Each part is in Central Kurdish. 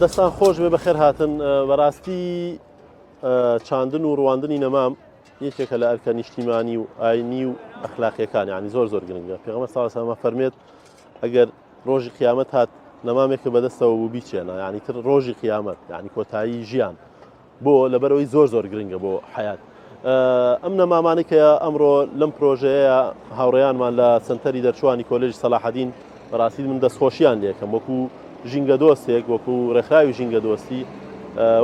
دەستان خۆش بێ بەخێر هاتن بەڕاستی چاندن و ڕواندنی نەمام یەکێکە لە ئەرکە نیشتیمانی و ئاینی و ئەخلاقیەکان یعنی زۆر زۆر گرنگە پێغەمبەر صلی الله علیه و فەرمێت ئەگەر ڕۆژی قیامەت هات نەمامێکە بەدەستەوە بوو بیچێنە یعنی تر ڕۆژی قیامەت یعنی کۆتایی ژیان بۆ لەبەرئەوەی زۆر زۆر گرنگە بۆ حەیات. ئەم نەمامانەی کە ئەمڕۆ لەم پرۆژەیە هاوڕێیانمان لە سنتەری دەرچوانی کۆلێژی سەلاحەدین بەڕاستی من دەستخۆشیان لێکەم وەکو ژینگە دۆستێک وەکو ڕێکخراوی ژینگە دۆستی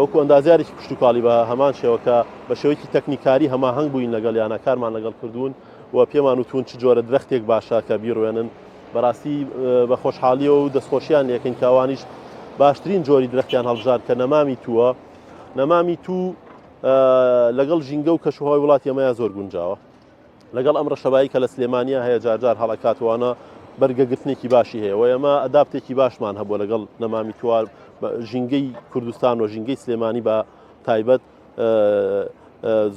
وەکو ئەندازیارێکی کشتوکاڵی بە هەمان شێوەکە بە شێوەیەکی تەکنیکاری هەماهەنگ بووین لەگەڵ یانە کارمان لەگەڵ کردوون و پێمان وتون چ جۆرە درەختێک باشە کە بیڕوێنن بەڕاستی بە خۆشحاڵیەوە و دەستخۆشیان لێکەین کە ئەوانیش باشترین جۆری درەختیان هەڵبژارد کە نەمامی تووە نەمامی توو لەگەڵ ژینگە و کەشوهوای وڵاتی ئەمەیە زۆر گونجاوە لەگەڵ ئەم ڕەشەبایی کە لە سلێمانیا هەیە جارجار هەڵەکاتوانە بەرگەگرتنێکی باشی هەیە و ئێمە adapt ێکی باشمان هەبووە لەگەڵ نەمامی تووار ژینگەی کوردستان و ژینگەی سلێمانی بە تایبەت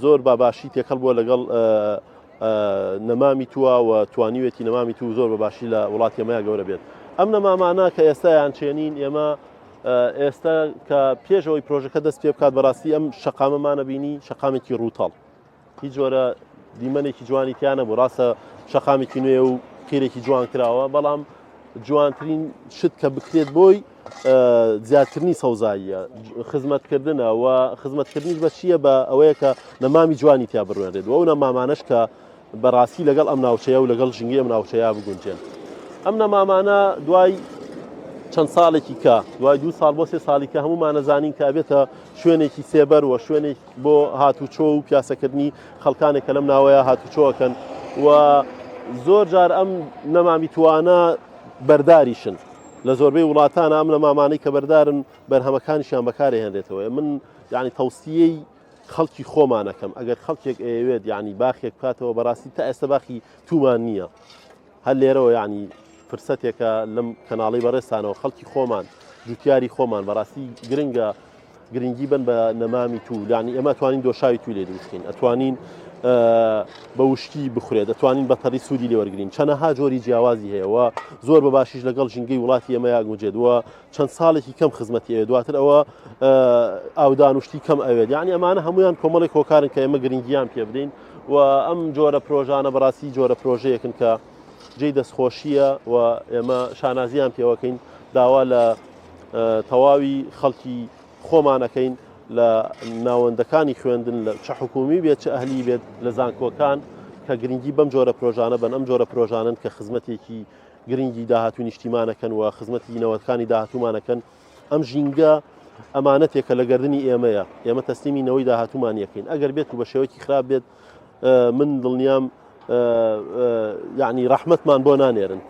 زۆر بە باشی تێکەڵ بووە لەگەڵ نەمامی تووە و توانیوێتی نەمامی تو زۆر بە باشی لە وڵاتی ئەمەیا گەورە بێت ئەم نەمامانە کە ئێستا یان چێنین ئێمە ئێستا کە پێشەوەی پرۆژەکە دەست پێ بکات بەڕاستی ئەم شەقامەمانە بینی شەقامێکی ڕووتەڵ هیچ جۆرە دیمەنێکی جوانی تیا نەبوو ڕاستە شەقامێکی نوێ و قیرێکی جوان کراوە بەڵام جوانترین شت کە بکرێت بۆی زیادکردنی سەوزاییە خزمەتکردنە و خزمەتکردنیش بە چییە بە ئەوەیە کە نەمامی جوانی تیا بڕوێنرێت و ئەو نەمامانەش کە بەڕاستی لەگەڵ ئەم ناوچەیە و لەگەڵ ژینگەی ئەم ناوچەیە بگونجێن ئەم نەمامانە دوای چەند ساڵێکی کە دوای دو ساڵ بۆ سێ ساڵی کە هەمومانە زانین کە ئەبێتە شوێنێکی سێبەر و شوێنێک بۆ هاتوچۆ و پیاسەکردنی خەڵکانێک کە لەم ناوەیە هاتوچۆکەن و زۆر جار ئەم نەمامی توانە بەرداریشن لە زۆربەی وڵاتان ئەم نەمامانەی کە بەردارن بەرهەمەکانیشیان بەکارهێنرێتەوە من یعنی تەوسیەی خەڵکی خۆمانەکەم ئەگەر خەڵکێک ئەیەوێت یعنی باخێک بکاتەوە بەڕاستی تا ئێستا باخی تومان نییە هەر لێرەوە یعنی فرسەتێکە لەم کەناڵی بەڕێستانەوە خەڵکی خۆمان جوتیاری خۆمان بەڕاستی گرنگە گرنگی بن بە نەمامی تو لانی ئێمە توانین دۆشاوی توی لێ دروستکەین ئەتوانین بە وشکی بخورێت دەتوانین بە تەڕی سوودی لێوەرگین چەنەها جۆری جیاوازی هەیە و زۆر بە باشیش لەگەڵ ژینگەی وڵاتی ئێمە یاگونجێت وە چەند ساڵێکی کەم خزمەتی ئەوێت دواتر ئەوە ئاودان و شتی کەم ئەوێت یعنی ئەمانە هەمویان کۆمەڵێک هۆکارن کە ئێمە گرنگیان پێ بدەین و ئەم جۆرە پرۆژانە بەڕاستی جۆرە پرۆژەیەکن کە جێی دەستخۆشیە و ئێمە شانازیان پێوەکەین داوا لە تەواوی خەڵکی خۆمانەکەین لە ناوەندەکانی خوێندن لە چ حکومی بێت چ ئەهلی بێت لە زانکۆکان کە گرنگی بەم جۆرە پرۆژانە بن ئەم جۆرە پرۆژانن کە خزمەتێکی گرنگی داهاتوی نیشتیمانەکەن و خزمەتی نەوەکانی داهاتوومانەکەن ئەم ژینگە ئەمانەتێکە لە گردنی ئێمەیە ئێمە تەسلیمی نەوەی داهاتوومان یەکەین ئەگەر بێت و بە شێوەیەکی خراپ بێت من دڵنیام یعنی ڕەحمەتمان بۆ نانێرن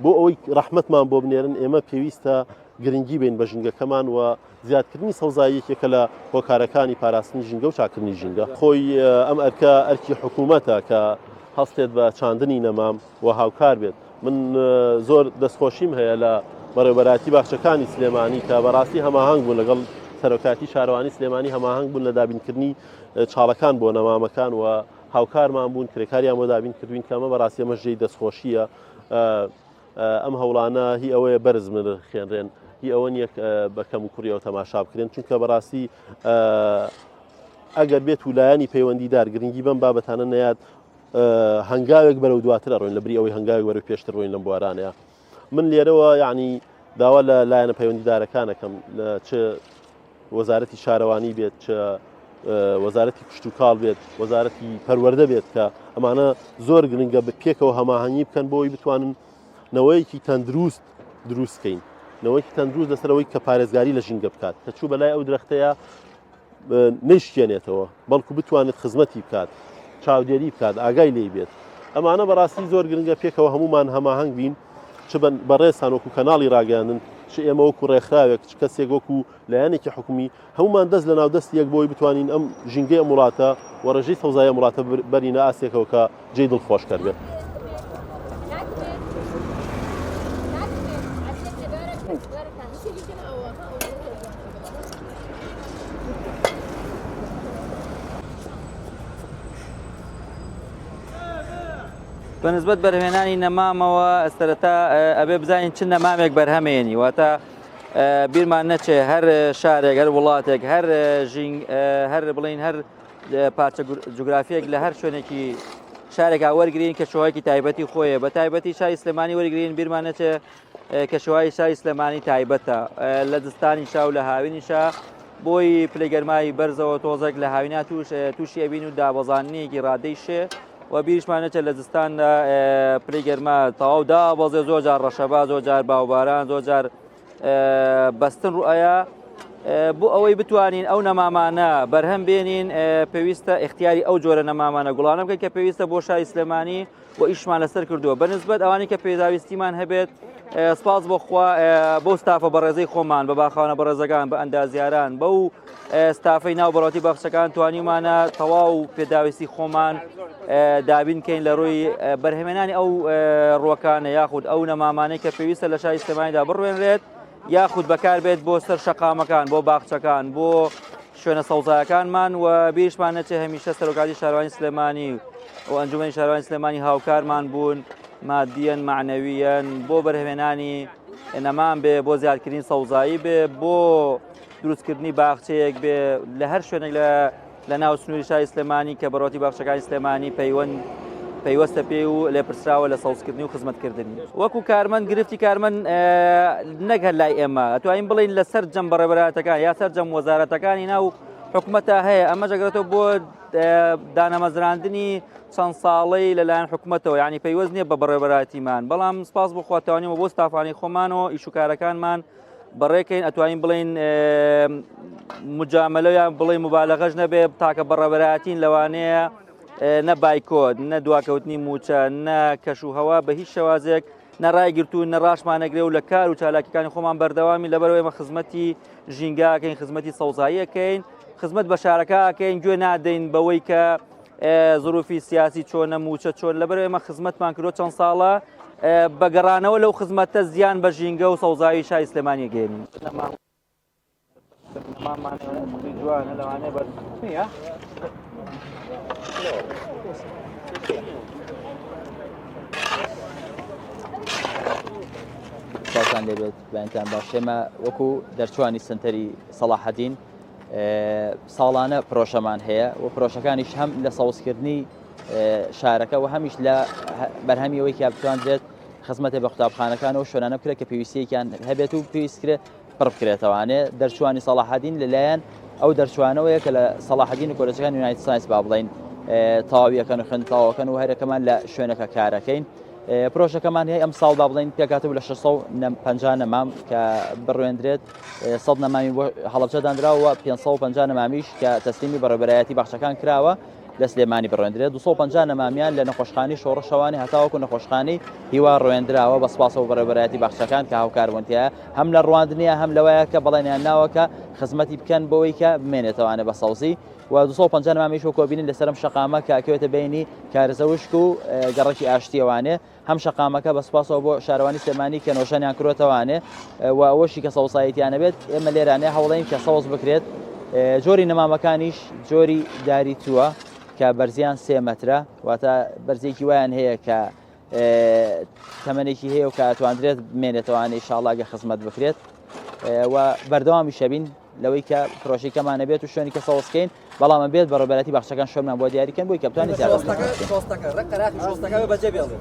بۆ ئەوەی ڕەحمەتمان بۆ بنێرن ئێمە پێویستە گرنگی بین بە ژینگەکەمان و زیادکردنی سەوزایی یەکێکە لە هۆکارەکانی پاراستنی ژینگە و چاکردنی ژینگە. خۆی ئەم ئەرکە ئەرکی حکوومەتە کە هەستێت بە چاندنی نەمام و هاوکار بێت. من زۆر دەستخۆشیم هەیە لە بەڕێوەبەرایەتی باخچەکانی سلێمانی کە بەڕاستی هەماهەنگ بوون لەگەڵ سەرۆکایەتی شارەوانی سلێمانی هەماهەنگ بوون لە دابینکردنی چاڵەکان بۆ نەمامەکان و هاوکارمان بوون کرێکاریان بۆ دابین کردوین کە ئەمە بەڕاستی ئەمەش جێی دەستخۆشییە. ئەم هەوڵانە هی ئەوەیە بەرز بنرخێنرێن هی ئەوە نییە بە کەم و کوڕیەوە تەماشا بکرێن چونکە بەڕاستی ئەگەر بێت و لایەنی پەیوەندیدار گرنگی بەم بابەتانە نەیات هەنگاوێک بەرەو دواتر ڕۆین لە بری ئەوەی هەنگاوێک بەرەو پێشتر ڕۆین لەم بوارانەیە من لێرەوە یعنی داوا لە لایەنە پەیوەندیدارەکانەکەم لە چ وەزارەتی شارەوانی بێت چ وەزارەتی کشتوکاڵ بێت وەزارەتی پەروەردە بێت کە ئەمانە زۆر گرنگە بە پێکەوە هەماهەنگی بکەن بۆی بتوانن نەوەیەکی تەندروست دروستکەین نەوەیەکی تەندروست لەسەرەوەی کە پارێزگاری لە ژینگە بکات کە چوو بەلای ئەو درەختەیە نەیشکێنێتەوە بەڵکو بتوانێت خزمەتی بکات چاودێری بکات ئاگای لی بێت ئەمانە بەڕاستی زۆر گرنگە پێکەوە هەمومان هەماهەنگ بین چ بەڕێزتان وەکو کەناڵی ڕاگەیاندن، چ ئێمە وەکو ڕێکخراوێک، چ کەسێک وەکو لایەنێکی حکومی، هەموومان دەست لەناو دەستی یەک بۆی بتوانین ئەم ژینگەی ئەم وڵاتە و ڕێژەی سەوزایی ئەم وڵاتە بەرینە ئاستێکەوە کە جێی دڵخۆشکەر بێت. بە نسبەت بەرهەمێنانی نەمامەوە سەرەتا ئەبێ بزانین چ نەمامێک بەرهەمێنی واتە. بیرمان نەچێ هەر شارێک هەر وڵاتێک هەر ژینگ هەر بڵین هەر پارچە جوگرافیەک لە هەر شوێنێکی شارێکا وەرگین کە شوایەکی تایبەتی خۆیە بە تایبەتی شاری سلێمانی وەرگین بیرمان نەچێ کەشوهای شاری سلێمانی تایبەتە لە زستانی شا و لە هاوینی شا بۆی پلەی گەرمای بەرزەوە تۆزێک لە هاوینا توش تووشی ئەبین و دابەزاننیەکی ڕادەی شێ و بیریشمان نەچێت لە زستاندا پلەی گەرما تەواو دابەزێ زۆر جار ڕەشەبا زۆر جار باوباران زۆر جار بەستن ڕوئەیە بۆ ئەوەی بتوانین ئەو نەمامانە بەرهەم بێنین پێویستە اختیاری ئەو جۆرە نەمامانە گوڵانە بکەین کە پێویستە بۆ شاری سلێمانی و ئیشمان لەسەر کردووە بەنسبەت ئەوانەی کە پێداویستیمان هەبێت سپاس بۆ خوا بۆ ستافە بەڕێزەی خۆمان بە باخانە بەڕێزەکان بە ئەندازیاران بەو ستافەی ناو بەڕاتی باخچەکان توانیمانە تەواو پێداویستی خۆمان دابین کەین لە ڕووی بەرهەمێنانی ئەو ڕوەکانە یاخود ئەو نەمامانەی کە پێویستە لە شاری سلێمانیدا بڕوێنرێت یاخود بەکاربێت بۆ سەر شەقامەکان بۆ باخچەکان بۆ شوێنە سەوزایەکانمان و بیرشمان نەچێ هەمیشە سەرۆکاتی شارەوانی سلێمانی و ئەنجومەنی شارەوانی سلێمانی هاوکارمان بوون مادیەن معنەویەن بۆ بەرهەمێنانی نەمان بێ بۆ زیادکردنی سەوزایی بێ بۆ دروستکردنی باخچەیەک بێ لە هەر شوێنێک لە لە ناو سنووری شاری سلێمانی کە بەڕۆتی باخچەکانی سلێمانی پەیوەند پەیوەستە پێی و لێپرسراوە لە سەوزکردنی و خزمەتکردنی وەکو کارمەند گرفتی کارمەند نەک هەر لای ئێمە ئەتوانین بڵین لە سەر جەم بەڕێبەراتەکان یا سەرجەم وەزارەتەکانی ناو حکومەتە هەیە ئەمە جەگرێتەوە بۆ دانەمەزراندنی چەند ساڵەی لەلایەن حکوومەتەوە ینی پەیوەست نییە بە بەڕێبەراتیمان بەڵام سپاس بۆ خواتوانیمە بۆ ستافانی خۆمان و ئیشوکارەکانمان بەڕێکەین ئەتوانین بڵین مجاملە یان بڵێ مبالغەش نەبێ تاکە بەڕێبەراتین لەوانەیە نە بایکۆت نە دواکەوتنی موچە نە کەش و هەوا بە هیچ شێوازێک نەڕایگرتوون نە ڕاشمانەگرێ و لە کار و چالاکیەکانی خۆمان بەردەوامی لەبەرەوەی ئێمە خزمەتی ژینگاکەین خزمەتی سەوزاییەکەین خزمەت بە شارەکەکەین گوێ نادەین بەوەی کە زروفی سیاسی چۆنە موچە چۆن لەبەر ئێمە خزمەتمان کردو چەند ساڵە بە گەڕانەوە لەو خزمەتە زیان بە ژینگە و سەوزایی شاری سلێمانی گەێنین. سڵاوتان لێبێت بەیانتان باش ئێمە وەکو دەرچوانی سنتەری سەڵاحەدین ساڵانە پرۆژەمان هەیە و پرۆژەکانیش هەم لە سەوزکردنی شارەکە و هەمیش لە بەرهەمی ئەوەی کە بتواندرێت خزمەتێ بە قوتابخانەکان و شوێنانە بکرێت کە پێویستیەکیان هەبێت و پێویست کرێت پڕ بکرێتەوانێ دەرچوانی سەڵاحەدین لەلایەن ئەو دەرچوانەوەیە کە لە سەڵاحەدین و کۆلێجەکان یونایتد ساینس با بڵین تەواویەکەن و خوێند تەواوەکەن و هەرەکەمان لە شوێنەکە کارەکەین پرۆژەکەمان هەیە ئەم ساڵ با بڵین پێکاتە لە 650 نەمام کە بڕوێندرێت 100 نەمامی بۆ هەڵەبجە دانراوە 550 نەمامیش کە تەسلیمی بەڕێبەرایەتی باخچەکان کراوە لە سلێمانی بڕوێندرێت 250 نەمامیان لە نەخۆشخانەی شۆڕشەوانی هەتاوەکو نەخۆشخانەی هیوا ڕوێندراوە بە سپاسەوە بەڕێوەبەرایەتی باخچەکان کە هاوکار بوون تیایا هەم لە ڕواندنیە هەم لەوەیە کە بەڵێنیان ناوە کە خزمەتی بکەن بۆی کە بمێنێتەوانێ بە سەوزی و 250 نەمامیش وەکو بینین لەسەرم شەقامە کە ئەکەوێتە بینی کارزەوشک و گەڕەکی ئاشتیەوانێ هەم شەقامەکە بە سوپاسەوە بۆ شارەوانی سلێمانی کە نۆژەنیان کرۆتەوانێ و ئەوەشی کە سەوزاییتیانە بێت ئێمە لێرانێ هەوڵین کە سەوز بکرێت جۆری نەمامەکانیش جۆری داری تووە کە بەرزیان سێ مەترە واتە بەرزێکی وایان هەیە کە تەمەنێکی هەیە و کە ئەتواندرێت بمێنێتەوانێ ئیشاڵاگە خزمەت بکرێت و بەردەوامی شەبین لەوەی کە پرۆژەکەمانە بێت و شوێنی کە سەوزکەین بەڵام بێت بەڕێوەبەرایەتی باخچەکان شوێنمان بۆ دیاریکەن بۆی کە بتوانین زیاتر خزمەت بکەین. شۆستەکە ڕێک قەراخی شۆستەکە بەجێ بێڵێ.